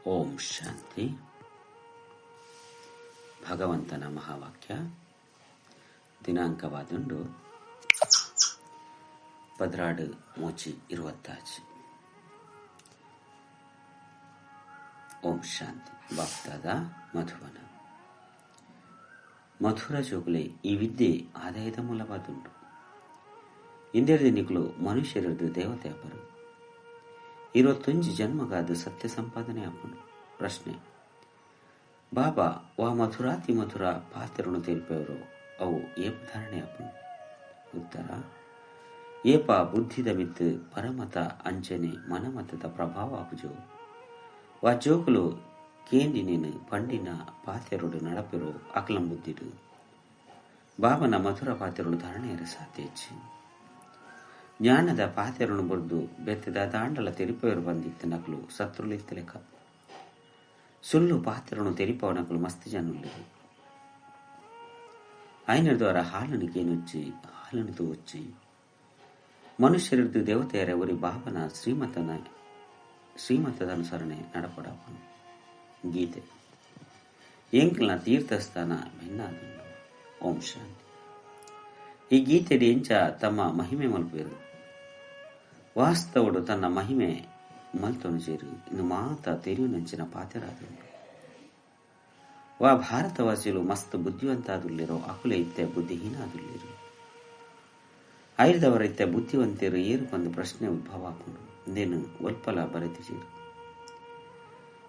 ಓಂ ಶಾಂತಿ. ಭಗವಂತನ ಮಹಾವಾಕ್ಯ ದಿನಾಂಕವಾದುಂಡು 12 ಮೋಚಿ 26. ಓಂ ಶಾಂತಿ. ಬಾಪ್ದಾದ, ಮಧುವನ. ಮಧುರ ಜೋಕುಲೆ, ಈ ವಿದ್ಯೆ ಆದಾಯದ ಮೂಲವಾದುಂಡು. ಇಂದೆರ್ದಿನಿಕುಲು ಮನುಷ್ಯರದು ದೇವತೆ ಅಪರು. 21 ಜನ್ಮಗಾದ ಸತ್ಯ ಸಂಪಾದನೆ ಆಪುಂಡು. ಪ್ರಶ್ನೆ: ಬಾಬಾ ವಾ ಮಧುರಾತಿ ಮಧುರ ಪಾತ್ರನು ತೆರಿಪವರು, ಅವು ಏಪ ಧಾರಣೆ ಆಪುಂಡು? ಉತ್ತರ: ಏಪ ಬುದ್ಧಿದ ಮಿತ್ತು ಪರಮತ ಅಂಚನೆ ಮನಮತದ ಪ್ರಭಾವ ಆಪುಜೋ, ವಾ ಜೋಕುಲು ಕೇಂದಿನೇನು ಪಂಡಿನ ಪಾತೆರೊಡು ನಡಪಿರೋ, ಅಕಲಂ ಬುದ್ಧಿಡು ಬಾಬನ ಮಧುರ ಪಾತೆರೊಡು ಧಾರಣೆಯರ ಸಾಧ್ಯ ಹೆಚ್ಚು. ಜ್ಞಾನದ ಪಾತೆರನು ಬುರ್ದು ಬೆತ್ತದ ದಾಂಡಲ ತೆರಿಪವರು ಬಂದಿತ್ತ ನಕಲು ಸತ್ರುಲು ಇತ್ತಲೆಕ. ಸುಳ್ಳು ಪಾತೆರನು ತೆರಿಪವನಕಲು ಮಸ್ತ್ ಜನುಲ್ಲೆರು. ಆಯ್ನ ದ್ವಾರ ಹಾಲನ್ನು ಕೇನುಚ್ಚಿ, ಹಾಲನ್ನು ತೋಚ್ಚಿ. ಮನುಷ್ಯರದ್ದು ದೇವತೆಯರ ಒರಿ ಬಾಬನ ಶ್ರೀಮತದ ಅನುಸರಣೆ ನಡಪಡಾಪನು. ಗೀತೆ ಎಂಕ್ಲನ ತೀರ್ಥಸ್ಥಾನ ಭಿನ್ನ. ಓಂ ಶಾಂತಿ. ಈ ಗೀತೆಡ್ ಎಂಚ ತಮ್ಮ ಮಹಿಮೆ ಮಲ್ಪೇರು, ವಾಸ್ತವಡು ತನ್ನ ಮಹಿಮೆ ಮಲ್ತೊನುಜೇರು. ಇಂದು ಮಾತ ತೆರಿಯುನಂಚಿನ ಪಾತೆರಾದುಂಡು. ವಾ ಭಾರತವಾಸಿಲು ಮಸ್ತ್ ಬುದ್ಧಿವಂತಾದುಲ್ಲೇರೋ, ಅಕುಲೆ ಇತ್ತೆ ಬುದ್ಧಿಹೀನ ಆದುಲ್ಲೇರು. ಐರ್ದವರ ಇತ್ತೆ ಬುದ್ಧಿವಂತರು ಏರು ಪಂದು ಪ್ರಶ್ನೆ ಉದ್ಭವ ಆಪುಂಡು. ಇಂದೇನು ಒಲ್ಪಲ ಬರೆತಿಜೇರು.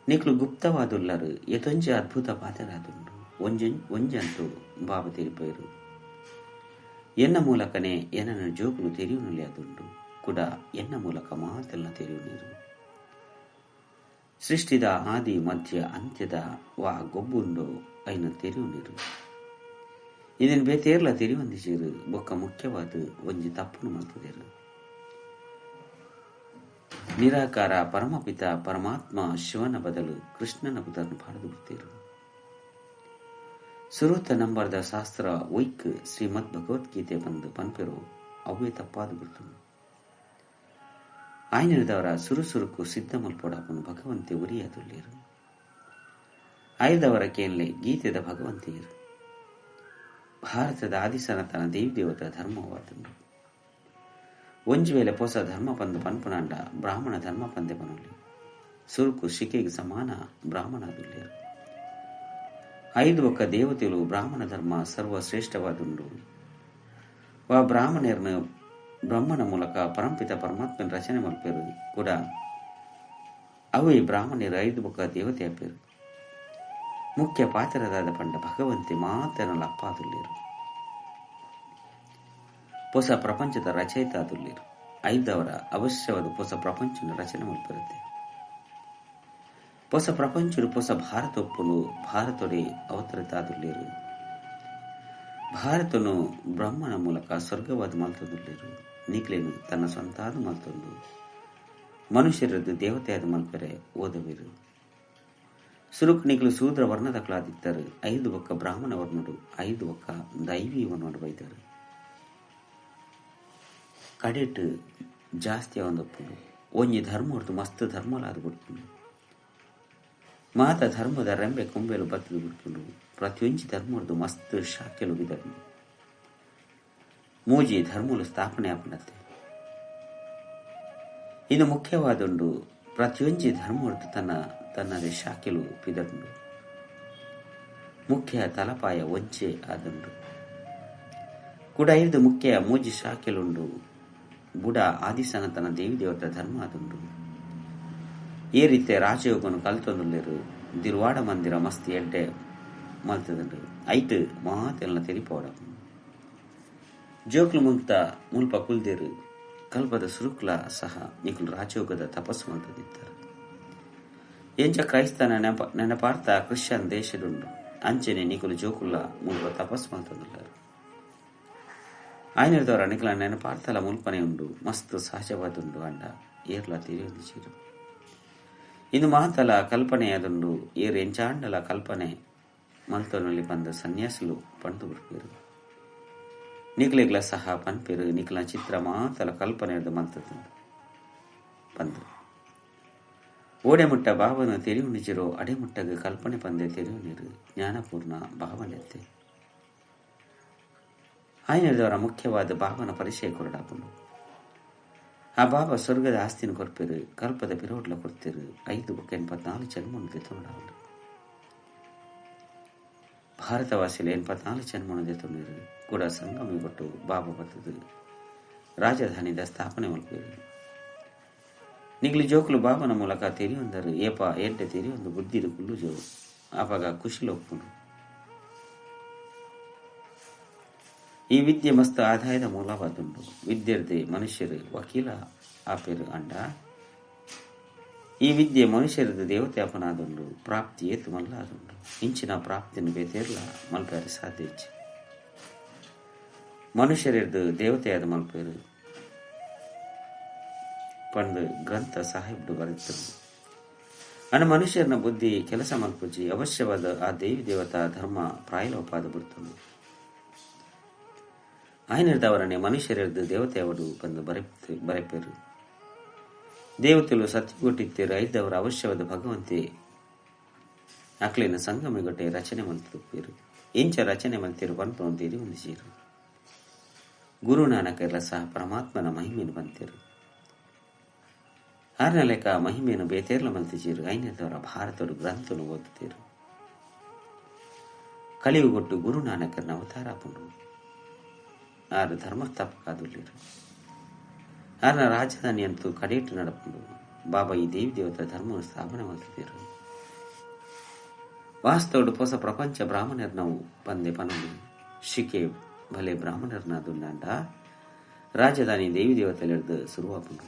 ನಿಕ್ಲು ಗುಪ್ತವಾದುಲ್ಲರು. ಎತೊಂಜಿ ಅದ್ಭುತ ಪಾತೆರಾದುಂಡು. ಒಂಜಂತು ಬಾಬ ತೆರಿಪೈರು, ಎನ್ನ ಮೂಲಕನೇ ಎನ್ನನ್ನು ಜೋಕುಲು ತೆರಿಯುನಲ್ಲಿ ಅದುಂಡು. ಕೂಡ ಎನ್ನ ಮೂಲಕ ಮಾತೆಲ್ಲ ತೆರಿಯುನೀರು. ಸೃಷ್ಟಿದ ಆದಿ ಮಧ್ಯ ಅಂತ್ಯದ ವಾ ಗೊಬ್ಬುಂಡು, ಐನ ತೆರಿಯುನೀರು. ಇದನ್ ಬೇತೇರ್ಲ ತೆರಿವಂದಿಜೇರು. ಬೊಕ್ಕ ಮುಖ್ಯವಾದ ಒಂಜಿ ತಪ್ಪುನು ಮಲ್ತದೇರು. ನಿರಾಕಾರ ಪರಮಪಿತ ಪರಮಾತ್ಮ ಶಿವನ ಬದಲು ಕೃಷ್ಣನ ಪುದರ್ನು ಪಾಡದು ಬಿಡ್ತೇರು. ಸುರುತ ನಂಬರ್ದ ಶಾಸ್ತ್ರ ಒಯ್ಕ್ ಶ್ರೀಮದ್ ಭಗವದ್ಗೀತೆ ಬಂದು ಪನ್ಪೆರೋ, ಅವೇ ತಪ್ಪಾದ ಬಿಡ್ತು. ಆಯ್ನದವರ ಸುರು ಸುರುಕು ಸಿದ್ಧ ಮಲ್ಪೊಡಾಪನು. ಭಗವಂತೆ ಒರಿಯಾದುಲ್ಲೇರು. ಆಯ್ದವರ ಕೇನ್ಲೆ, ಗೀತೆದ ಭಗವಂತೆಯರು. ಭಾರತದ ಆದಿ ಸನಾತನ ದೇವಿ ದೇವತಾ ಧರ್ಮವಾದುಂಡು. ಒಂಜಿ ವೇಳೆ ಪೊಸ ಧರ್ಮ ಪಂದು ಪನ್ಪುನಾಂಡ ಬ್ರಾಹ್ಮಣ ಧರ್ಮ ಪಂದೆ ಪನೊಲಿ. ಸುರುಕು ಶಿಕೆಗೆ ಸಮಾನ ಬ್ರಾಹ್ಮಣ ಆದುಲ್ಲೇರು. ಐದು ಒಕ್ಕ ದೇವತೆಲು ಬ್ರಾಹ್ಮಣ ಧರ್ಮ ಸರ್ವಶ್ರೇಷ್ಠವಾದುಂಡು. ವಾ ಬ್ರಾಹ್ಮಣರ್ನ ಬ್ರಹ್ಮನ ಮೂಲಕ ಪರಂಪಿತ ಪರಮಾತ್ಮನ ರಚನೆ ಮಲ್ಪೇರು. ಕೂಡ ಅವೇ ಬ್ರಾಹ್ಮಣರು ಐದು ಬೊಕ್ಕ ದೇವತೆ ಅಪ್ಪೇರು. ಮುಖ್ಯ ಪಾತ್ರದಾದ ಪಂಡ ಭಗವಂತೆ ಮಾತನಲ ಅಪ್ಪಾದುಲ್ಲೇರು. ಹೊಸ ಪ್ರಪಂಚದ ರಚಯಿತ ಆದುಲ್ಲೇರು. ಐದವರ ಅವಶ್ಯವಾದ ಹೊಸ ಪ್ರಪಂಚನ ರಚನೆ ಮಲ್ಪರುತ್ತೆ. ಹೊಸ ಪ್ರಪಂಚಡು ಹೊಸ ಭಾರತ ಒಪ್ಪುನು. ಭಾರತೊಡೆ ಅವತರಿತ ಆದುಲ್ಲೇರು. ಭಾರತನು ಬ್ರಹ್ಮನ ಮೂಲಕ ಸ್ವರ್ಗವಾದ ಮಲ್ತದುಲ್ಲೇರು. ನಿಕ್ಲೇನು ತನ್ನ ಸ್ವಂತಾದ ಮಲ್ತೊಂದು ಮನುಷ್ಯರದ್ದು ದೇವತೆಯಾದ ಮಲ್ಪೆರೆ ಓದವಿರು. ಸುರುಕ್ ನಿಕ್ಲು ಶೂದ್ರ ವರ್ಣದಕ್ಲಾದಿತ್ತರು. ಐದು ಒಕ್ಕ ಬ್ರಾಹ್ಮಣ ವರ್ಣುಡು, ಐದು ಒಕ್ಕ ದೈವಿ ವರ್ಣುಡು ಬೈದರು. ಕಡೆಟ್ ಜಾಸ್ತಿ ಒಂದಪ್ಪುಂಡು. ಒಂಜಿ ಧರ್ಮ ಹೊರ್ತು ಮಸ್ತ್ ಧರ್ಮಲಾದ ಬಿಡ್ಪುಂಡು. ಮಾತ ಧರ್ಮದ ರೆಂಬೆ ಕೊಂಬೆಲು ಬತ್ತದು ಬಿಡ್ಪುಂಡು. ಪ್ರತಿಯೊಂಜಿ ಧರ್ಮರ್ದು ಮಸ್ತ್ ಶಾಖೆಲು ಬಿದರ್ನು. ಮೂಜಿ ಧರ್ಮಲು ಸ್ಥಾಪನೆ ಆಪುಂಡತ್ತೆ. ಇನ್ನು ಮುಖ್ಯವಾದುಂಡು, ಪ್ರತಿಯೊಂಜಿ ಧರ್ಮರ್ದು ತನ್ನ ತನ್ನದೇ ಶಾಖೆಲು ಪಿದರ್ನು. ಮುಖ್ಯ ತಲಪಾಯ ಒಂಚೆ ಆದುಂಡು. ಕೂಡ ಐದು ಮುಖ್ಯ ಮೂಜಿ ಶಾಖೆಲುಂಡು. ಬುಡ ಆದಿ ಸನಾತನ ದೇವಿ ದೇವತಾ ಧರ್ಮ ಆದುಂಡು. ಈ ರೀತಿ ರಾಜಯೋಗನು ಕಲ್ತೊಂದುಲ್ಲೆರು. ದಿರುವಾಡ ಮಂದಿರ ಮಸ್ತ್ ಎಡ್ಡೆ ಮಲ್ತದುಂಡು. ಐಟ್ ಮಾತೆಲ್ಲ ತೆರಿಪೋಡ. ಜೋಕ್ಲು ಮುಂತ ಮುಲ್ಪ ಕುಲ್ದೇರು. ಕಲ್ಪದ ಸುರುಕ್ಲ ಸಹ ನಿಕುಲು ರಾಜಯೋಗದ ತಪಸ್ಸು ಮಲ್ತದಿತ್ತಾರೆ. ಎಂಚ ಕ್ರೈಸ್ತನ ನೆನಪಾರ್ಥ ಕ್ರಿಶ್ಚಿಯನ್ ದೇಶದುಂಡು, ಅಂಚನೆ ನಿಕುಲು ಜೋಕುಲ್ಲ ಮುಲ್ಪ ತಪಸ್ಸು ಮಲ್ತದುಲ್ಲಾರು. ಆಯ್ನದವರ ನಿಕಲ ನೆನಪಾರ್ಥಲ ಮುಲ್ಪನೆ ಉಂಡು. ಮಸ್ತ್ ಸಹಜವಾದುಂಡು. ಅಂಡ ಏರ್ಲ ತೆರಿಯೊಂದಿಚೀರು. ಇಂದು ಮಾತಲ ಕಲ್ಪನೆಯಾದುಂಡು. ಏರ್ ಎಂಚಾಂಡಲ ಕಲ್ಪನೆ ಮಲ್ತೊನಲ್ಲಿ ಬಂದ ಸನ್ಯಾಸುಲು ಪಂಡು ಬಿಡ್ಪೇರು. ನಿಕ್ಲೆಗ್ಲ ಸಹ ಪನ್ಪೇರು, ನಿಕ್ಲ ಚಿತ್ರ ಮಾತಲ ಕಲ್ಪನೆ ಮಲ್ತದ್ದು ಬಂದು. ಓಡೆಮುಟ್ಟ ಭಾವನ ತೆರಿಯುಣಿಜಿರೋ ಅಡೆಮುಟ್ಟಗ ಕಲ್ಪನೆ ಪಂದೆ ತೆರಿಯುನಿರು ಜ್ಞಾನಪೂರ್ಣ ಭಾವನೆತ್ತೆ ಆಯ್ನದವರ ಮುಖ್ಯವಾದ ಭಾವನ ಪರಿಚಯ ಕೊರಡಾಪುಂಡು. ಆ ಬಾಬಾ ಸ್ವರ್ಗದ ಆಸ್ತಿನ ಕೊರ್ಪೆರು ಕಲ್ಪದ ಪಿರೋಡ್ಲ ಕೊರ್ತಿರು 5 ಬೊಕ್ಕ 84 ಜನ್ಮನು ದೆತ್ತೊಂಡಾವುಂಡು. ಭಾರತವಾಸಿಲು 84 ಜನ್ಮನು ದೆತ್ತೊಂಡಿರು ಕೂಡ ಸಂಗಮಿ ಕೊಟ್ಟು ಬಾಬಾ ಬತ್ತದು ರಾಜಧಾನಿದ ಸ್ಥಾಪನೆ ಮಲ್ಪೇರು. ನಿಗ್ಲಿ ಜೋಕುಲು ಬಾಬನ ಮೂಲಕ ತೆರಿಯೊಂದರು ಏಪ ಎಡ್ಡೆ ತೆರಿಯೊಂದು ಬುದ್ಧಿರು ಕುಲ್ಲು ಜೋ ಆಪಾಗ ಖುಷಿಲೊಪ್ಪುಂಡು. ಈ ವಿದ್ಯೆ ಮಸ್ತ್ ಆದಾಯದ ಮೂಲವಾದುಂಡು. ವಿದ್ಯೆರ್ದೆ ಮನುಷ್ಯರು ವಕೀಲ ಆಪೇರು ಅಂಡ ಈ ವಿದ್ಯೆ ಮನುಷ್ಯರದ ದೇವತೆ ಅಪನಾದುಂಡು. ಪ್ರಾಪ್ತಿ ಏತು ಮಲ್ಲಾದುಂಡು. ಇಂಚಿನ ಪ್ರಾಪ್ತಿಯನ್ನು ಬೇತೇರ್ಲ ಮಲ್ಪೇರು ಸಾಧ್ಯ ಇಚ್ಚಿ. ಮನುಷ್ಯರಿರ್ದು ದೇವತೆಯಾದ ಮಲ್ಪೇರು ಪಂಡು ಗ್ರಂಥ ಸಾಹೇಬ್ಡು ಬರೆಯುತ್ತರು. ಅಣ್ಣ ಮನುಷ್ಯರನ ಬುದ್ಧಿ ಕೆಲಸ ಮಲ್ಪುಜಿ ಅವಶ್ಯವಾದ ಆ ದೇವಿ ದೇವತಾ ಧರ್ಮ ಪ್ರಾಯಲೋಪಾದ ಬಿಡ್ತುಂಡು. ಆಯ್ನಿರ್ದವರನ್ನೇ ಮನುಷ್ಯರಿರ್ದು ದೇವತೆಯವರು ಬಂದು ಬರೆಪೇರು. ದೇವತೆಲು ಸತ್ಯಗೊಟ್ಟಿತ್ತೇರು ಐದವರ ಅವಶ್ಯವಾದ ಭಗವಂತೆ ಅಕ್ಲಿನ ಸಂಗಮಿಗೊಟ್ಟೆ ರಚನೆ ಮಲ್ತುಪ್ಪೇರು. ಇಂಚ ರಚನೆ ಮಲ್ತಿರು ಪನ್ಪಂತೇರಿ ಹೊಂದಿಸೀರು. ಗುರು ನಾನಕರ್ಲ ಸಹ ಪರಮಾತ್ಮನ ಮಹಿಮೆಯನ್ನು ಬಂತೇರು. ಆರನ ಲೆಕ್ಕ ಮಹಿಮೆಯನ್ನು ಬೇತೇರ್ಲ ಮಲ್ತಿಜೀರು. ಐನದವರ ಭಾರತರು ಗ್ರಂಥನು ಓದುತ್ತೀರು. ಕಲಿಯುಗೊಟ್ಟು ಗುರು ನಾನಕರ್ನ ಅವತಾರ ಪುಂಡು ಆರು ಧರ್ಮಸ್ಥಾಪಕಾದುಲ್ಲಿರು. ಆರನ ರಾಜಧಾನಿ ಅಂತೂ ಕಡೇಟು ನಡಪುಂಡು. ಬಾಬಾ ಈ ದೇವಿ ದೇವತಾ ಧರ್ಮವನ್ನು ಸ್ಥಾಪನೆ ಮಾಡ್ತಿದ್ದೀರು. ವಾಸ್ತವಡು ಹೊಸ ಪ್ರಪಂಚ ಬ್ರಾಹ್ಮಣರ್ನವು ಪಂದೆ ಪನಲು ಶಿಕೆ ಭಲೆ ಬ್ರಾಹ್ಮಣರ್ನ ದುಂಡಾಂಡ ರಾಜಧಾನಿ ದೇವಿ ದೇವತೆಲೆಡ್ದು ಶುರುವಾಪುಂಡು.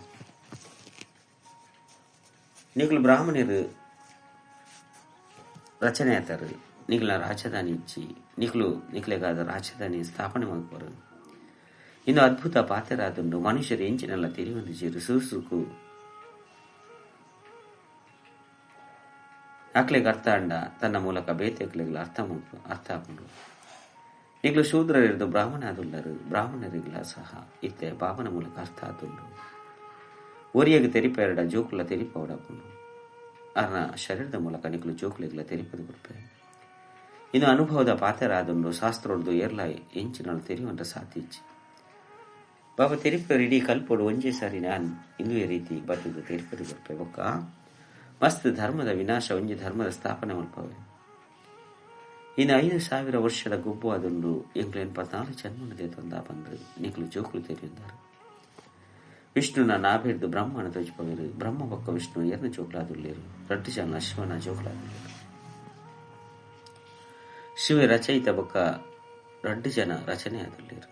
ನಿಗ್ಲು ಬ್ರಾಹ್ಮಣರು ರಚನೆ ಆತಾರು. ನಿಗ್ಲ ರಾಜಧಾನಿ ಇಚ್ಚಿ ನಿಗ್ಲು ನಿಕ್ಲೆಗಾದ ರಾಜಧಾನಿ ಸ್ಥಾಪನೆ ಮಾಡ್ಕೋರು. ಇನ್ನು ಅದ್ಭುತ ಪಾತ್ರರಾದುಂಡು. ಮನುಷ್ಯರು ಎಂಚಿನೆಲ್ಲ ತೆರಿಯೊಂದು ಜೀರು ಸುರುಸುರುಕು ಅಕ್ಲೆಗ್ ಅರ್ಥ ಅಂಡ ತನ್ನ ಮೂಲಕ ಬೇತೆಕ್ಲೆಗ್ಲ ಅರ್ಥ ಅರ್ಥ ಆಪುಂಡು. ನಿಗ್ಲು ಶೂದ್ರರಿರ್ದು ಬ್ರಾಹ್ಮಣ ಆದುಲ್ಲರು. ಬ್ರಾಹ್ಮಣರಿಗ್ಲ ಸಹ ಇತ್ತೆ ಬಾಬನ ಮೂಲಕ ಅರ್ಥ ಆದುಂಡು. ಒರಿಯಗ್ ತೆರಿಪೆರಡ ಜೋಕುಲ ತೆರಿಪವಡಾಪುಂಡು. ಅರ್ನ ಶರೀರದ ಮೂಲಕ ನಿಕ್ಲು ಜೋಕುಲೆಗ್ಲ ತೆರಿಪದು ಕೊಡ್ಪೆ. ಇನ್ನು ಅನುಭವದ ಪಾತ್ರ ಆದುಂಡು. ಶಾಸ್ತ್ರೋಡ್ದು ಏರ್ಲ ಎಂಚಿನಳು ತೆರಿಯುವಂತ ಸಾಧ್ಯ ಇಚ್ಚಿ. ಬಾಬಾ ತೆರಿಪರು ಇಡೀ ಕಲ್ಪೋಡು ಒಂಜೇ ಸಾರಿ ನಾನ್ ಇಂದುವೆ ರೀತಿ ಬತ್ತದು ತೆರಿಪದು ಕೊಡ್ಪೆ. ಬೊಕ್ಕ ಮಸ್ತ್ ಧರ್ಮದ ವಿನಾಶ ಒಂಜಿ ಧರ್ಮದ ಸ್ಥಾಪನೆ ಮಲ್ಪವೆ. ಇನ್ನು 5000 ವರ್ಷದ ಗೊಬ್ಬು ಆದುಂಡು. ಎಂಕ್ಲು 84 ಜನ್ಮನದೇ ತೊಂದ ಬಂದು ನಿಕ್ಲು ಜೋಕುಲು ತೆರಿಯುಂದಾರು. ವಿಷ್ಣುನ ನಾಭಿರ್ದು ಬ್ರಹ್ಮನ ತೋಜಿಪವೇರು. ಬ್ರಹ್ಮ ಬೊಕ್ಕ ವಿಷ್ಣು ಎರ್ನ ಜೋಕುಲಾದುಲ್ಲೇರು. ರಡ್ಡು ಜನ ಶಿವನ ಜೋಕುಲಾದುಲ್ಲೇರು. ಶಿವ ರಚಯಿತ ಬೊಕ್ಕ ರಡ್ಡು ಜನ ರಚನೆ ಆದುಲ್ಲೇರು.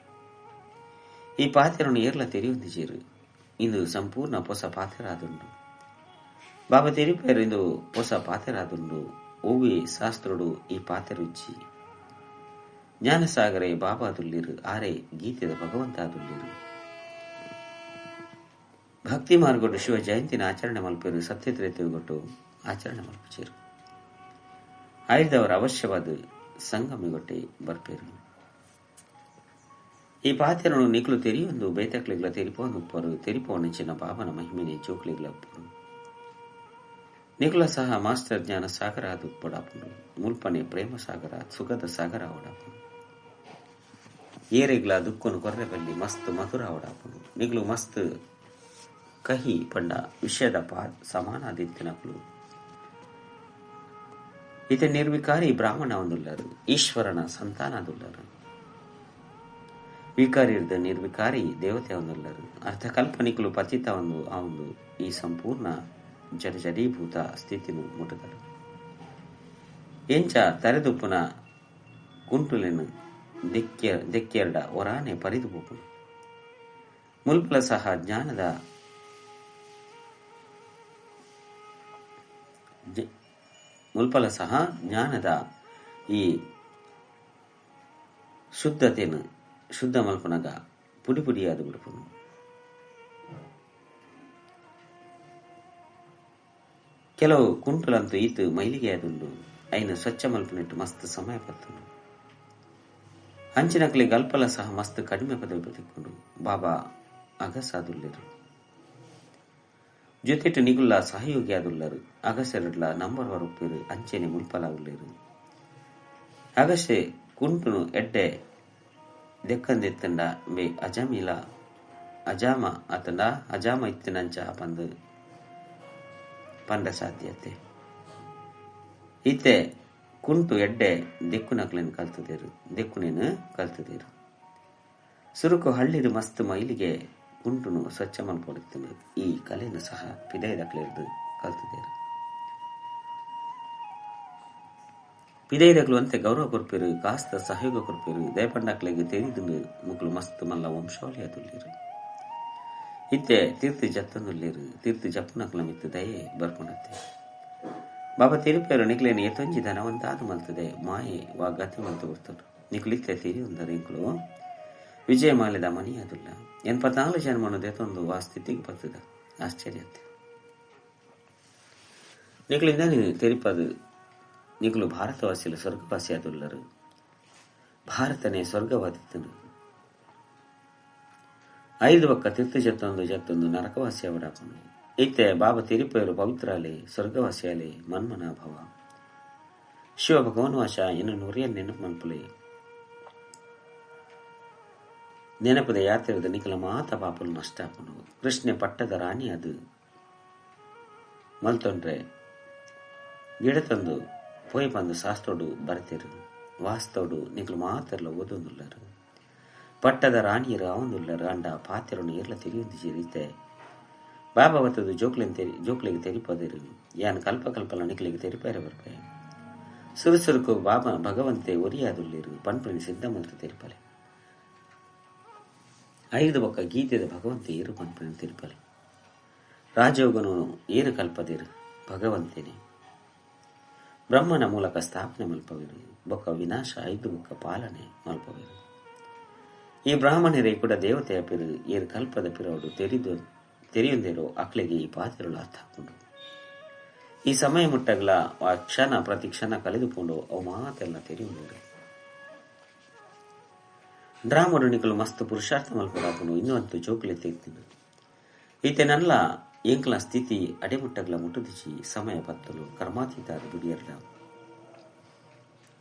ಈ ಪಾತ್ರನು ಏರ್ಲ ತೆರಿಯೊಂದಿಜೇರು. ಇಂದು ಸಂಪೂರ್ಣ ಹೊಸ ಪಾತ್ರ ಆದುಂಡು. ಬಾಬಾ ತೆರಿಪೇರು ಇಂದು ಹೊಸ ಪಾತ್ರ ಆದುಂಡು. ಓವಿ ಶಾಸ್ತ್ರೋಡು ಈ ಪಾತ್ರ ರುಚಿ. ಜ್ಞಾನಸಾಗರೇ ಬಾಬಾದುಲ್ಲಿರು. ಆರೆ ಗೀತೆದ ಭಗವಂತ ಆದುಲ್ಲಿರು. ಭಕ್ತಿ ಮಾರ್ಗೊಟ್ಟು ಶಿವ ಜಯಂತಿನ ಆಚರಣೆ ಮಲ್ಪೇರು. ಸತ್ಯತ್ರೇತಗೊಟ್ಟು ಆಚರಣೆ ಮಲ್ಪುಚೇರು. ಆಯ್ದವರ ಅವಶ್ಯವಾದ ಸಂಗಮಿಗೊಟ್ಟೆ ಬರ್ಪೇರು. ಈ ಪಾತ್ರನು ನಿಕ್ಲು ತೆರಿಯೊಂದು ಬೇತಕ್ಲಿಗ್ಲ ತೆರಿಪೋನುಪ್ಪರು. ತೆರಿಪೋನಿಂಚಿನ ಬಾಬನ ಮಹಿಮೆನೆ ಜೋಕ್ಲಿಗ್ಲ ಉಪ್ಪರು. ನಿಕ್ಲ ಸಹ ಮಾಸ್ಟರ್ ಜ್ಞಾನ ಸಾಗರ ಅದು ಉಪ್ಪಡಾಪುಂಡು. ಮುಲ್ಪನೆ ಪ್ರೇಮ ಸಾಗರ ಸುಖದ ಸಾಗರ ಅವಡಾಪುಂಡು. ಏರೆಗ್ಲ ದುಕ್ಕೊನು ಕೊರ್ರೆ ಬಲ್ಲಿ ಮಸ್ತ್ ಮಧುರ ಅವಡಾಪುಂಡು. ನಿಗ್ಲು ಮಸ್ತ್ ಕಹಿ ಪಂಡ ವಿಷಯದ ಪಾ ಸಮಾನಾದಿತ್ತಿನಕ್ಲು. ಇತ ನಿರ್ವಿಕಾರಿ ಬ್ರಾಹ್ಮಣ ಒಂದುಲ್ಲರು. ಈಶ್ವರನ ಸಂತಾನದುಲ್ಲರು. ವಿಕಾರಿರ್ದ ನಿರ್ವಿಕಾರಿ ದೇವತೆ ಒಂದುಲ್ಲರು. ಅರ್ಥಕಲ್ಪನಿಕಲು ಪತಿತ ಒಂದು ಆ ಒಂದು ಈ ಸಂಪೂರ್ಣ ಜಡಜಡೀಭೂತ ಸ್ಥಿತಿನು ಮುಟ್ಟದರು. ಎಂಚ ತರೆದುಪ್ಪುನ ಕುಂಟುಲೆನು ದೆಕ್ಕೆರಡ ಒರಾನೆ ಪರಿದು ಪೋಪುಂಡು. ಮುಲ್ಪಲ ಸಹ ಜ್ಞಾನದ ಮುಲ್ಪಲ ಸಹ ಜ್ಞಾನದ ಈ ಶುದ್ಧತೆಯನ್ನು ಶುದ್ಧ ಮಲ್ಪನಗ ಪುಡಿ ಪುಡಿಯಾದ ಬಿಡುಪುನು. ಕೆಲವು ಕುಂಟುಲಂತೂ ಈತು ಮೈಲಿಗೆ ಆದುಂಡು. ಐನು ಸ್ವಚ್ಛ ಮಲ್ಪನಿಟ್ಟು ಮಸ್ತ್ ಸಮಯ ಪತ್ತುಂಡು. ಅಂಚಿನಕ್ಲಿ ಗಲ್ಪಲ ಸಹ ಮಸ್ತ್ ಕಡಿಮೆ ಪದವಿ ಬದುಕೊಂಡು ಬಾಬಾ ಅಗಸಾದುಲ್ಲೇರು. ಜೊತೆಟ್ ನಿಗುಲ್ಲ ಸಹಯೋಗಿ ಆದುಲ್ಲರು ಅಗಸೆರಡ್ಲ ನಂಬರ್ ವರುಪ್ಪೇರು ಅಂಚೆನೆ ಮುಲ್ಪಲ ಉಲ್ಲೇರು ಅಗಸೆ ಕುಂಟುನು ಎಡ್ಡೆ ದೆಕ್ಕಂದೆತ್ತಂಡ ಬೆ ಅಜಮಿಲ ಅಜಾಮ ಆತಂಡ ಅಜಾಮ ಇತ್ತಿನಂಚ ಪಂದು ಪಂಡ ಸಾಧ್ಯತೆ ಇತ್ತೆ ಕುಂಟು ಎಡ್ಡೆ ದೆಕ್ಕುನಕ್ಲೇನು ಕಲ್ತದೇರು ದೆಕ್ಕುನೇನು ಕಲ್ತದೇರು ಸುರುಕು ಹಳ್ಳಿರು ಮಸ್ತ್ ಮೈಲಿಗೆ ಕುಂಟುನು ಸ್ವಚ್ಛ ಮಲ್ಪೊಡುತ್ತೇನೆ ಈ ಕಲೆಯನ್ನು ಸಹ ಪಿದೈದಕ್ಲೇರ್ದು ಕಲ್ತದೇರು ಪಿದೈದಕ್ಲು ಅಂತೆ ಗೌರವ ಕೊರ್ಪೇರು ಕಾಸ್ತ ಸಹಯೋಗ ಕೊರ್ಪೇರು ದಯಪಂಡಕ್ಲೆಗೆ ತೆರಿದು ಮುಕ್ಲು ಮಸ್ತ್ ಮಲ್ಲ ವಂಶಾವಳಿ ಅದುಲ್ಲೇರು ಇತ್ತೆ ತೀರ್ಥ ಜತ್ತಂದುಲ್ಲೇರು ತೀರ್ಥ ಜಪ್ಪುನಕ್ಲ ಮಿತ್ತು ದಯೆ ಬರ್ಕೊಂಡತ್ತೆ ಬಾಬಾ ತಿರುಪೇರು ನಿಕ್ಲೇನು ಎತ್ತೊಂಜಿ ಧನವಂತಾದು ಮಲ್ತದೆ ಮಾಯೆ ವಾ ಗತಿ ಮಲ್ತು ಬರ್ತರು ನಿಕ್ಲಿತ್ತೆ ತಿರಿ ಒಂದರು ಇಂಕ್ಲು ವಿಜಯಮಾಲೆದ ಮನಿ ಅದುಲ್ಲ 84 ಜನ್ಮನು ದೇತೊಂದು ಆ ಸ್ಥಿತಿಗೆ ಬರ್ತದ ಆಶ್ಚರ್ಯತೆ ನಿಕ್ಲಿಂದ ತೆರಿಪದು ನಿಕ್ಲು ಭಾರತವಾಸಿಲು ಸ್ವರ್ಗವಾಸಿ ಅದುಲ್ಲರು ಭಾರತನೇ ಸ್ವರ್ಗವಾದಿತ್ತನು 5 ಬಕ್ಕ ತಿರ್ತು ಜತ್ತೊಂದು ಜತ್ತೊಂದು ನರಕವಾಸಿ ಅವಡಾಪನು ಇತ್ತೆ ಬಾಬಾ ತಿರುಪೇರು ಪವಿತ್ರಾಲೆ ಸ್ವರ್ಗವಾಸಿಯಾಲೆ ಮನ್ಮನಾಭವ ಶಿವ ಭಗವನ್ ವಾಶ ಇನ್ನು ನುರಿಯ ನೆನಪು ಮನ್ಪುಲೆ ನೆನಪದ ಯಾತ್ರೆದ ನಿಖಲ ಮಾತ ಪಾಪಲು ನಷ್ಟ ಆಪನು ಕೃಷ್ಣೆ ಪಟ್ಟದ ರಾಣಿ ಅದು ಮಲ್ತೊಂಡ್ರೆ ಗಿಡ ತಂದು ಪೋಯ್ ಬಂದು ಶಾಸ್ತ್ರೋಡು ಬರೆತಿರು ವಾಸ್ತೋಡು ನಿಖಲು ಮಾತೆಲ್ಲ ಓದೊಂದುಲ್ಲರು ಪಟ್ಟದ ರಾಣಿಯರು ಅವಂದುಲ್ಲರು ಅಂಡ ಪಾತಿರನ್ನು ಏರ್ಲ ತೆರೆಯೊಂದು ರೀತೆ ಬಾಬಾ ಬತ್ತದು ಜೋಕ್ಲಿನ ತೆರಿ ಜೋಕ್ಲಿಗೆ ತೆರಿಪದಿರು ಯಾನ್ ಕಲ್ಪ ಕಲ್ಪಲ ನಿಕ್ಲಿಗೆ ತೆರಿಪೇರೆ ಬರ್ಪೆ ಸುರುಸುರುಕು ಬಾಬಾ ಭಗವಂತೆ ಒರಿಯಾದುಲ್ಲಿರು ಪನ್ಪನಿ ಸಿದ್ಧ ಮಲ್ತು ತೆರಿಪಲೆ 5 ಬೊಕ್ಕ ಗೀತೆದ ಭಗವಂತೆ ಏರು ಪನ್ಪನಿ ತೆರಿಪಲೆ ರಾಜಯೋಗನು ಏರು ಕಲ್ಪದಿರು ಭಗವಂತೇನೆ ಬ್ರಹ್ಮನ ಮೂಲಕ ಸ್ಥಾಪನೆ ಮಲ್ಪವಿರು ಬೊಕ್ಕ ವಿನಾಶ 5 ಬೊಕ್ಕ ಪಾಲನೆ ಮಲ್ಪವಿರು ಈ ಬ್ರಾಹ್ಮಣರೇ ಕೂಡ ದೇವತೆಯ ಪಿರು ಏರು ಕಲ್ಪದ ಪಿರೋಡು ತೆರಿದು ತೆರೆಯೊಂದಿರೋ ಅಕ್ಲೆಗೆ ಈ ಪಾತಿರಳು ಅರ್ಥ ಹಾಕೊಂಡು ಈ ಸಮಯ ಮುಟ್ಟಗ್ಲ ಆ ಕ್ಷಣ ಪ್ರತಿ ಕ್ಷಣ ಕಳೆದುಕೊಂಡು ಅವು ಮಾತೆಲ್ಲ ತೆರೆಯುಂದಿರು ಡ್ರಾಮರು ಮಸ್ತ್ ಪುರುಷಾರ್ಥ ಮಲ್ಪಡಾಪನು ಇನ್ನೂ ಅಂತೂ ಜೋಕ್ಲೆ ತೆಗ್ತೀನಿ ಈತನಲ್ಲ ಎಂಕ್ಲ ಸ್ಥಿತಿ ಅಡೆಮುಟ್ಟಗ್ಲ ಮುಟ್ಟುದಿಚಿ ಸಮಯ ಪತ್ತಲು ಕರ್ಮಾತೀತ ಬಿಡಿಯರ್ಲ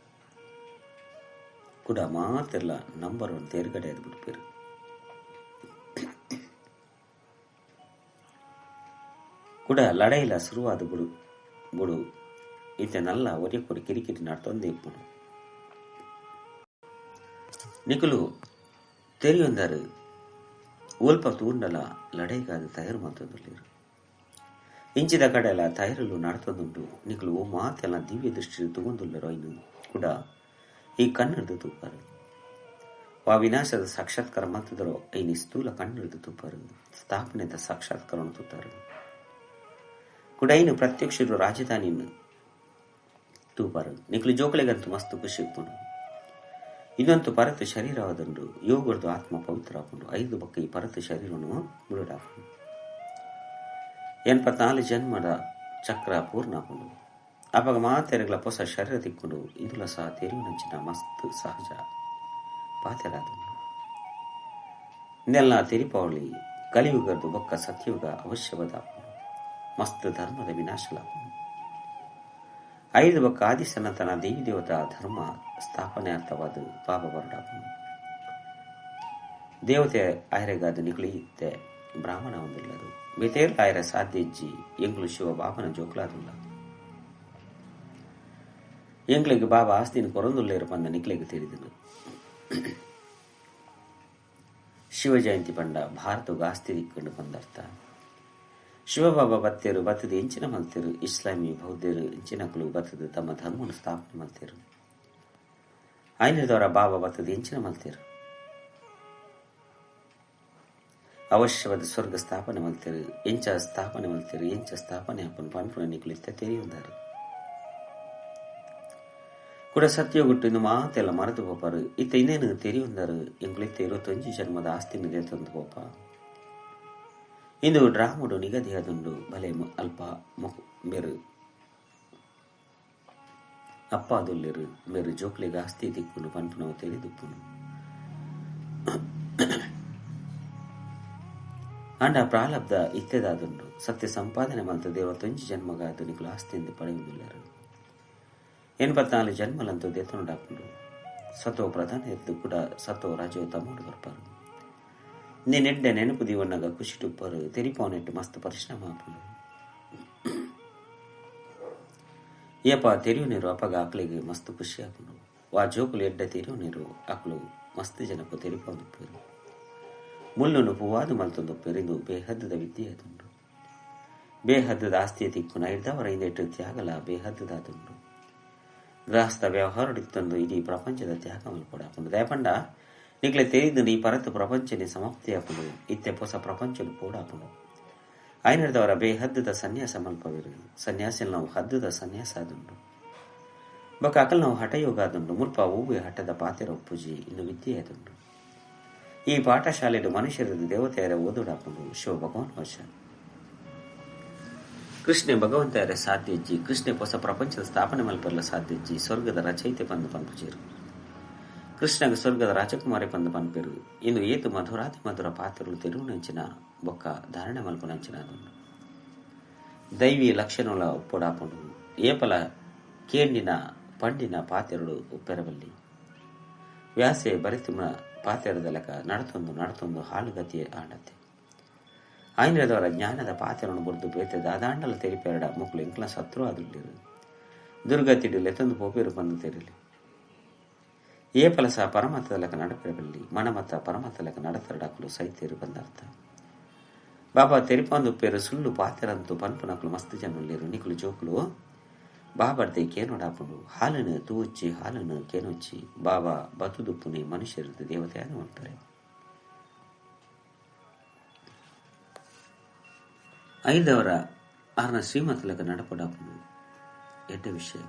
ಕೂಡ ಮಾತೆಲ್ಲ ನಂಬರ್ 1 ತೇರ್ಗಡೆ ಅದು ಬಿಡ್ಪೇರು ಕೂಡ ಲಡೈಲ ಶುರುವಾದ ಬುಡು ಬುಡು ಈತನಲ್ಲ ಒರಿಯಕೊರಿ ಕಿರಿಕಿರಿ ನಾಡ್ತೊಂದೇ ಇಪ್ಪುನು ನಿಕುಲು ತೆರಿಯೊಂದರು ಒಲ್ಪ ತೂಂಡಲ ಲಡೈಗಾದ ತಯಾರು ಮಾತೊಂದುಲ್ಲೇರು ಇಂಚಿದ ಕಡೆಲ ತಯಾರಲು ನಡ್ತೊಂದುಂಟು ನಿಕುಲು ಓ ಮಾತೆಲ್ಲ ದಿವ್ಯ ದೃಷ್ಟಿ ತಗೊಂದುಲ್ಲರೋ ಇನ್ನು ಕೂಡ ಈ ಕಣ್ಣೆಡ್ದು ತೂಪಾರು ವಾ ವಿನಾಶದ ಸಾಕ್ಷಾತ್ಕಾರ ಮಲ್ತದರೋ ಐನಿ ಸ್ಥೂಲ ಕಣ್ಣೆಡ್ದು ತೂಪಾರು ಸ್ಥಾಪನೆದ ಸಾಕ್ಷಾತ್ಕಾರವನ್ನು ತೂತಾರು ಕೂಡ ಐನು ಪ್ರತ್ಯಕ್ಷರು ರಾಜಧಾನಿಯನ್ನು ತೂಪಾರು ನಿಕುಲು ಜೋಕಳಿಗಂತೂ ಮಸ್ತ್ ಖುಷಿ ಇಪ್ಪುನು ಇನ್ನೊಂದು ಪರತು ಶರೀರವಾದಂಡು ಯೋಗರ್ದು ಆತ್ಮ ಪವಿತ್ರ ಹಾಕೊಂಡು 5 ಬಕ್ಕ ಈ ಪರತು ಶರೀರವನ್ನು ಮುರುಡಾಕೊಂಡು 84 ಜನ್ಮದ ಚಕ್ರ ಪೂರ್ಣ ಹಾಕೊಂಡು ಆವಾಗ ಮಾತೆರಗಳ ಹೊಸ ಶರೀರ ತಿಕ್ಕೊಂಡು ಇಂದುಲ ಸಹ ತೆರಿವಿನಂಚಿನ ಮಸ್ತ್ ಸಹಜ ಪಾತೆರಾದುಂಡು ಇನ್ನೆಲ್ಲ ತೆರಿಪಾವಳಿ ಕಲಿಯುಗದ್ದು ಬೊಕ್ಕ ಸತ್ಯುಗ ಅವಶ್ಯವಾದ ಮಸ್ತ್ ಧರ್ಮದ ವಿನಾಶಲಾಪನು 5 ಬಕ್ಕ ಆದಿ ಸನಾತನ ದೇವಿ ದೇವತಾ ಧರ್ಮ ಸ್ಥಾಪನೆ ಅರ್ಥವಾದ ಪಾಪ ಬರಡಾಪನು ದೇವತೆ ಆಯರೆಗಾದ ನಿಕುಳಿಯಿತ್ತೆ ಬ್ರಾಹ್ಮಣ ಒಂದಿಲ್ಲದು ಬೇತೇರ್ಲ ಆಯರ ಸಾಧ್ಯ ಇಜ್ಜಿ ಎಂಗ್ಲು ಶಿವ ಬಾಬನ ಜೋಕ್ಲಾದುಲ್ಲ ಎಂಗ್ಲಿಗೆ ಬಾಬಾ ಆಸ್ತಿನ ಕೊರಂದುಲ್ಲೇರು ಬಂದ ನಿಕ್ಲಿಗೆ ತಿಳಿದನು ಶಿವ ಜಯಂತಿ ಪಂಡ ಭಾರತಗ ಆಸ್ತಿ ದಿಕ್ಕೊಂಡು ಬಂದರ್ಥ ಶಿವಬಾಬಾ ಬತ್ತೇರು ಬತ್ತದ ಎಂಚಿನ ಮಲ್ತೇರು ಇಸ್ಲಾಮಿ ಬೌದ್ಧರು ಎಂಚಿನಕಲು ಬತ್ತದ ತಮ್ಮ ಧರ್ಮವನ್ನು ಸ್ಥಾಪನೆ ಮಲ್ತೇರು ಆಯ್ನದವರ ಬಾಬಾ ಬತ್ತದ ಎಂಚಿನ ಮಲ್ತೇರು ಅವಶ್ಯವಾದ ಸ್ವರ್ಗ ಸ್ಥಾಪನೆ ಮಲ್ತೇರು ಎಂಚ ಸ್ಥಾಪನೆ ಮಲ್ತೇರು ಎಂಚ ಸ್ಥಾಪನೆ ಅಪ್ಪನ ಪನ್ಪುನ ನಿಕ್ಲಿತ್ತ ತೆರೆಯುಂದಾರು ಕೂಡ ಸತ್ಯಗುಟ್ಟು ಇನ್ನು ಮಾತೆಲ್ಲ ಮರೆತು ಪೋಪಾರು ಇತ್ತ ಇನ್ನೇನು ತೆರೆಯುಂದಾರು ಎಂಕುಲಿತ್ತ 21 ಜನ್ಮದ ಆಸ್ತಿ ತಂದು ಪೋಪ ಇಂದು ಡ್ರಾಮುಡು ನಿಗದಿಯಾದುಂಡು ಬಲೆ ಅಲ್ಪ ಮೇರು ಅಪ್ಪ ಅದುಲ್ಲೇರು ಮೇರು ಜೋಕ್ಲಿಗೆ ಆಸ್ತಿ ದಿಕ್ಕುನು ಪನ್ಪುನವು ತಿಳಿದುಪ್ಪುನು. ಆಂಡ ಪ್ರಾರಬ್ಧ ಇತ್ತೆದಾದುಂಡು. ಸತ್ಯ ಸಂಪಾದನೆ ಮಲ್ತ ದೇವತೊಂಜಿ ಜನ್ಮಗಾದ್ ನಿಕುಲು ಆಸ್ತಿಂದ್ ಪಡೆಯುಂದುಲ್ಲೆರ್. 84 ಜನ್ಮಲಂತೂ ದೆತೊನುಡಾಪುಂಡು. ಸತೋ ಪ್ರಧಾನ ಎದ್ದು ಕೂಡ ಸತೋ ರಜೋ ತಮೋಡು ಬರ್ಪಾರು. ನೆಡ್ಡೆ ನೆನಪು ದೀವಣ್ಣಗ ಖುಷಿಟುಪ್ಪರು ತೆರಿಪಾನೆಟ್ಟು ಮಸ್ತ್ ಪರಿಶ್ರಮ ಆಪುಂಡು. ಏಪ ತೆರಿಯುನೇರು ಅಪಗ ಆಕಳಿಗೆ ಮಸ್ತ್ ಖುಷಿ ಆಪುಂಡು. ವಾ ಜೋಕುಲು ಎಡ್ಡೆ ತೆರಿಯುನೇರು ಆಕಲು ಮಸ್ತ್ ಜನಕು ತೆರಿಪಾಂದುಪ್ಪೇರು. ಮುಳ್ಳುನು ಪೂವಾದು ಮಲ್ತೊಂದುಪ್ಪೇರು. ಇಂದು ಬೇಹದ್ದದ ವಿದ್ಯೆ ಆದುಂಡು. ಬೇಹದ್ದದ ಆಸ್ತಿಯ ತಿಕ್ಕುನ ಐದವರ ಇಂದೆಟ್ಟು ತ್ಯಾಗಲ ಬೇಹದ್ದದಾದುಂಡು. ಗೃಹಸ್ಥ ವ್ಯವಹಾರಡಿತ್ತೊಂದು ಇಡೀ ಪ್ರಪಂಚದ ತ್ಯಾಗ ಮಲ್ಪೊಡಾಪುಂಡು. ದಯಪಂಡ ನಿಕ್ಲೆ ತೆರಿದು ಈ ಪರತು ಪ್ರಪಂಚನೆ ಸಮಾಪ್ತಿ ಆಪುಂಡು. ಇತ್ತೆ ಪೊಸ ಪ್ರಪಂಚಲು ಪೋಡಾಪುಂಡು. ಐನರ್ದವರ ಬೇಹದ್ದದ ಸನ್ಯಾಸ ಮಲ್ಪವಿರು. ಸನ್ಯಾಸಿಲ್ ನಾವು ಹದ್ದದ ಸನ್ಯಾಸ ಆದುಂಡು. ಬೊಕ ಅಕಲ್ ನಾವು ಹಠಯೋಗ ಆದುಂಡು. ಮುಲ್ಪ ಹೂವೆ ಹಠದ ಪಾತೆರ ಒಪ್ಪುಜಿ. ಇನ್ನು ವಿದ್ಯೆ ಆದುಂಡು. ಈ ಪಾಠಶಾಲೆಡು ಮನುಷ್ಯರದು ದೇವತೆಯರ ಓದುಡಾಪುಂಡು. ಶಿವ ಭಗವಾನ್ ವಶ ಕೃಷ್ಣೆ ಭಗವಂತೆಯರ ಸಾಧ್ಯಜ್ಜಿ. ಕೃಷ್ಣೆ ಹೊಸ ಪ್ರಪಂಚದ ಸ್ಥಾಪನೆ ಮಲ್ಪೆರ್ಲ ಸಾಧ್ಯಜ್ಜಿ. ಸ್ವರ್ಗದ ರಚಯಿತೆ ಪಂದು ಪನ್ಪುಜೇರು. ಕೃಷ್ಣಗ ಸ್ವರ್ಗದ ರಾಜಕುಮಾರಿ ಪಂದು ಪನ್ಪೆರು. ಇನ್ನು ಏತು ಮಧುರಾತಿ ಮಧುರ ಪಾತ್ರಗಳು ತೆರುವುನಂಚಿನ ಬೊಕ್ಕ ಧಾರಣೆ ಮಲ್ಪುನಂಚಿನ ಆದುಂಡು. ದೈವಿ ಲಕ್ಷಣಗಳ ಉಪ್ಪೊಡಾಪುಂಡು. ಏಪಲ ಕೇಂಡಿನ ಪಂಡಿನ ಪಾತೆರಡು ಉಪ್ಪೆರಬಲ್ಲಿ. ವ್ಯಾಸೆ ಬರಿತುಮ ಪಾತೆರದ ಲೆಕ್ಕ ನಡತೊಂದು ನಡತೊಂದು ಹಾಳುಗತಿ ಆಂಡತೆ. ಆಯ್ನದವರ ಜ್ಞಾನದ ಪಾತೆರನ್ನು ಬುರ್ದು ಬೇತೆ ದಾದಾಂಡಲ ತೆರಿಪೆರಡ ಮುಕ್ಳು ಎಂಕ್ಲ ಸತ್ರು ಆದುಳ್ಳಿರು. ದುರ್ಗತಿಡು ಲೆತ್ತೊಂದು ಪೋಪೇರು ಬಂದು ತೆರಲಿ. ಏಪಲಸ ಪರಮತದ ಲೆಕ್ಕ ನಡಪೆರಬಲ್ಲಿ. ಮನಮತ ಪರಮತ ಲೆಕ್ಕ ನಡತರಡಾಕಲು ಸೈತೇರು ಬಂದರ್ಥ. ಬಾಬಾ ತೆರಿಪಾಂದು ಪೇರು ಸುಳ್ಳು ಪಾತೆರಂತು ಪನ್ಪುನಕಲು ಮಸ್ತ್ ಜನ ನಿಕುಲು ಜೋಕುಲು ಬಾಬರ್ದೆ ಕೇನೋಡಾಪುಂಡು. ಹಾಲನ್ನು ತೂಚಿ ಹಾಲನ್ನು ಕೇನೊಚ್ಚಿ ಬಾಬಾ ಬತುದುಪ್ಪುನಿ ಮನುಷ್ಯರದ್ದು ದೇವತೆಯನ್ನು ಮಾಡ್ತಾರೆ. ಐದವರ ಆರ್ನ ಶ್ರೀಮತಲಕ ನಡಪಡಾಪುಂಡು. ಎಡ್ಡ ವಿಷಯ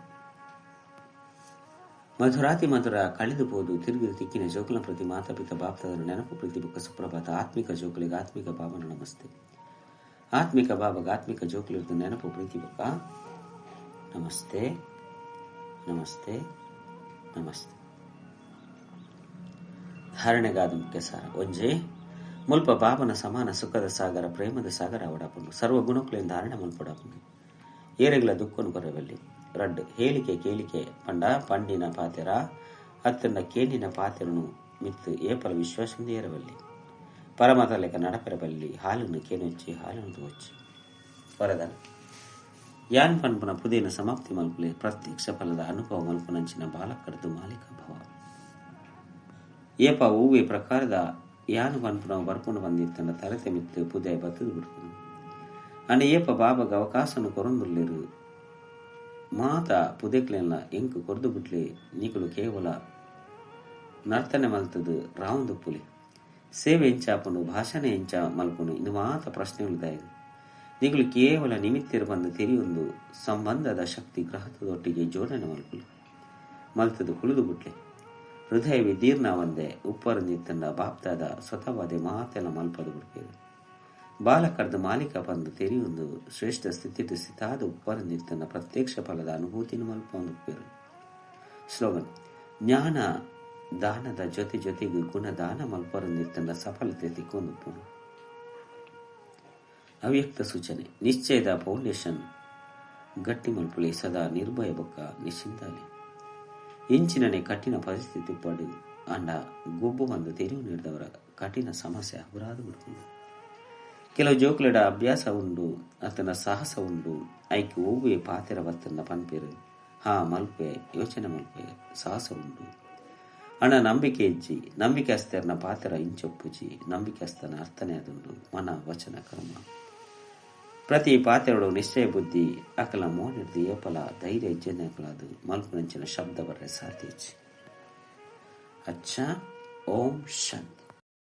ಮಧುರಾತಿ ಮಧುರ ಕಳೆದು ಪೋದು ತಿರುಗಿದು ತಿಕ್ಕಿನ ಜೋಕುಲ ಪ್ರತಿ ಮಾತಾಪಿತ ಬಾಪ್ತದರ ನೆನಪು ಪ್ರತಿ ಬುಕ್ಕ ಸುಪ್ರಭಾತ. ಆತ್ಮಿಕ ಜೋಕುಲಿಗೆ ಆತ್ಮಿಕ ಬಾಬನ ನಮಸ್ತೆ. ಆತ್ಮಿಕ ಬಾಬಗ ಆತ್ಮಿಕ ಜೋಕುಲಿರ್ದು ನೆನಪು ಪ್ರೀತಿ ಬುಕ್ಕ ನಮಸ್ತೆ ನಮಸ್ತೆ ನಮಸ್ತೆ. ಧಾರಣೆಗಾದ ಮುಖ್ಯ ಸಾರ. ಒಂಜೆ ಮುಲ್ಪ ಬಾಬನ ಸಮಾನ ಸುಖದ ಸಾಗರ ಪ್ರೇಮದ ಸಾಗರ ಅವಡಾಪುಂಡು. ಸರ್ವ ಗುಣಕುಲೆನ್ ಧಾರಣೆ ಮಲ್ಪಡಾಪುಂಡು. ಏರೆಗ್ಲ ದುಃಖನು ಕೊರವಲ್ಲಿ. ರಡ್ಡ್ ಹೇಳಿಕೆ ಕೇಳಿಕೆ ಪಂಡ ಪಂಡಿನ ಪಾತೆರ ಅತ್ತಂಡ ಕೇಂಡಿನ ಪಾತೆರನು ಮಿತ್ತು ಏಪಲ ವಿಶ್ವಾಸದಿಂದ ಏರವಲ್ಲಿ. ಪರಮತ ಲೆಕ್ಕ ನಡಪೆರಬಲ್ಲಿ. ಹಾಲನ್ನು ಕೇನೊಚ್ಚಿ ಹಾಲನ್ನು ತೋಚಿ. ವರದಾನ ಯಾನ್ ಪನ್ಪುನ ಪುದೇನ ಸಮಾಪ್ತಿ ಮಲ್ಪುಲೆ. ಪ್ರತ್ಯಕ್ಷ ಫಲದ ಅನುಭವ ಮಲ್ಪುನಂಚಿನ ಬಾಲಕರ್ದು ಮಾಲಿಕ ಭವ. ಏಪ ಹೂವೆ ಪ್ರಕಾರದ ಯಾನು ಪನ್ಪುನ ಬರ್ಪುನ ಬಂದಿತ್ತನ ತರತೆ ಮಿತ್ತು ಪುದೆ ಬತ್ತದು ಬಿಡ್ಪುನು. ಅಂಡ ಏಪ ಬಾಬಗ ಅವಕಾಶನು ಕೊರೊಂದುಲ್ಲೆರು. ಮಾತ ಪುದೆಕ್ಲೆಲ್ಲ ಎಂಕು ಕೊರ್ದು ಬಿಟ್ಲೆ. ನೀಕುಲು ಕೇವಲ ನರ್ತನೆ ಮಲ್ತದು ರಾವಂದುಪ್ಪುಲೆ. ಸೇವೆ ಎಂಚಾಪುನು ಭಾಷಣ ಎಂಚ ಮಲ್ಪುನು ಇದು ಮಾತ ಪ್ರಶ್ನೆಗಳು ದಾಯ. ನೀಗಳು ಕೇವಲ ನಿಮಿತ್ತಿರು ಬಂದು ತೆರೆಯೊಂದು ಸಂಬಂಧದ ಶಕ್ತಿ ಗ್ರಹದೊಟ್ಟಿಗೆ ಜೋಡಣೆ ಮಲ್ಪುಲು ಮಲ್ತದು ಕುಳಿದು ಬಿಟ್ಲೆ. ಹೃದಯ ವಿದೀರ್ಣ ಒಂದೆ ಉಪ್ಪರಂದಿತ್ತಂಡ ಬಾಪ್ತಾದ ಸ್ವತವಾದೆ ಮಾತೆಲ್ಲ ಮಲ್ಪದು ಬಿಡ್ಪೇರು. ಬಾಲಕರ್ದ ಮಾಲೀಕ ಬಂದು ತೆರೆಯೊಂದು ಶ್ರೇಷ್ಠ ಸ್ಥಿತಿ ಸ್ಥಿತಾದ ಉಪ್ಪರಂದಿತ್ತಂಡ ಪ್ರತ್ಯಕ್ಷ ಫಲದ ಅನುಭೂತಿನ ಮಲ್ಪೊಂದುಪ್ಪೇರು. ಸ್ಲೋಗನ್: ಜ್ಞಾನ ದಾನದ ಜೊತೆ ಜೊತೆಗೆ ಗುಣದಾನ ಮಲ್ಪರಂದಿತ್ತಂಡ ಸಫಲತೆ ತಿಕ್ಕೊಂದುಪ್ಪುನು. ಅವ್ಯಕ್ತ ಸೂಚನೆ: ನಿಶ್ಚಯದ ಫೌಂಡೇಶನ್ ಗಟ್ಟಿ ಮಲ್ಪುಲೆ. ಸದಾ ನಿರ್ಭಯ ಬೊಕ್ಕ ನಿಶ್ಚಿಂತಾಲಿ. ಇಂಚಿನನೆ ಕಠಿಣ ಪರಿಸ್ಥಿತಿ ಪಡು ಅಂಡ ಗೊಬ್ಬು ಬಂದು ತೆರಿವು ನೀಡಿದವರ ಕಠಿಣ ಸಮಸ್ಯೆ ಅಪರಾಧ ಬಿಡ್ಕೊಂಡು. ಕೆಲವು ಜೋಕುಲೆಡ ಅಭ್ಯಾಸ ಉಂಡು ಅತನ ಸಾಹಸ ಉಂಡು. ಐಕ್ ಒವ್ವೆ ಪಾತೆರ ಬತ್ತನ್ನ ಪನ್ಪೇರು. ಹಾ ಮಲ್ಪೆ ಯೋಚನೆ ಮಲ್ಪೆ ಸಾಹಸ ಉಂಡು. ಅಣ್ಣ ನಂಬಿಕೆ ಇಜ್ಜಿ. ನಂಬಿಕೆಸ್ತರನ ಪಾತೆರ ಇಂಚೊಪ್ಪುಜಿ. ನಂಬಿಕೆಸ್ತನ ಅರ್ಥನೇ ಅದುಂಡು. ಮನ ವಚನ ಕರ್ಮ ಪ್ರತಿ ಪಾತೆರಡು ನಿಶ್ಚಯ ಬುದ್ಧಿ ಅಕಲ ಮೋನಿರ್ದು ಏಪಲ ಧೈರ್ಯ ಇಜ್ಜನೆ ಅಕಲಾದು ಮಲ್ಪುನಂಚಿನ ಶಬ್ದ ಬರ್ರೆ ಸಾಧ್ಯ. ಅಚ್ಚ, ಓಂ ಶಾಂತಿ.